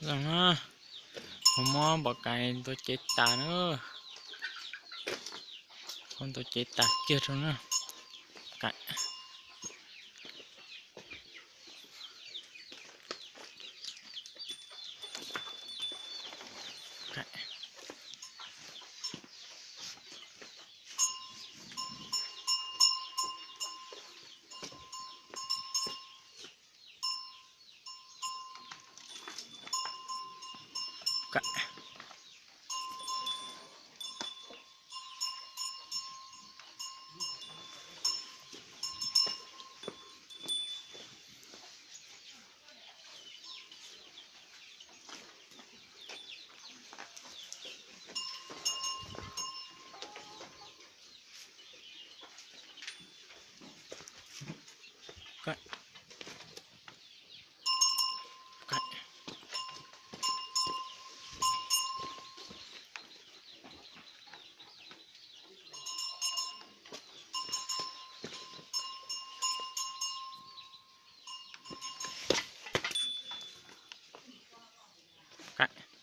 Zoo na, ho muab npam kais ntua cev tas na. Ho ntua cev tas kiag rau na. Kaim. Kaim. Kaim. Kaim. Kaim. Kaim.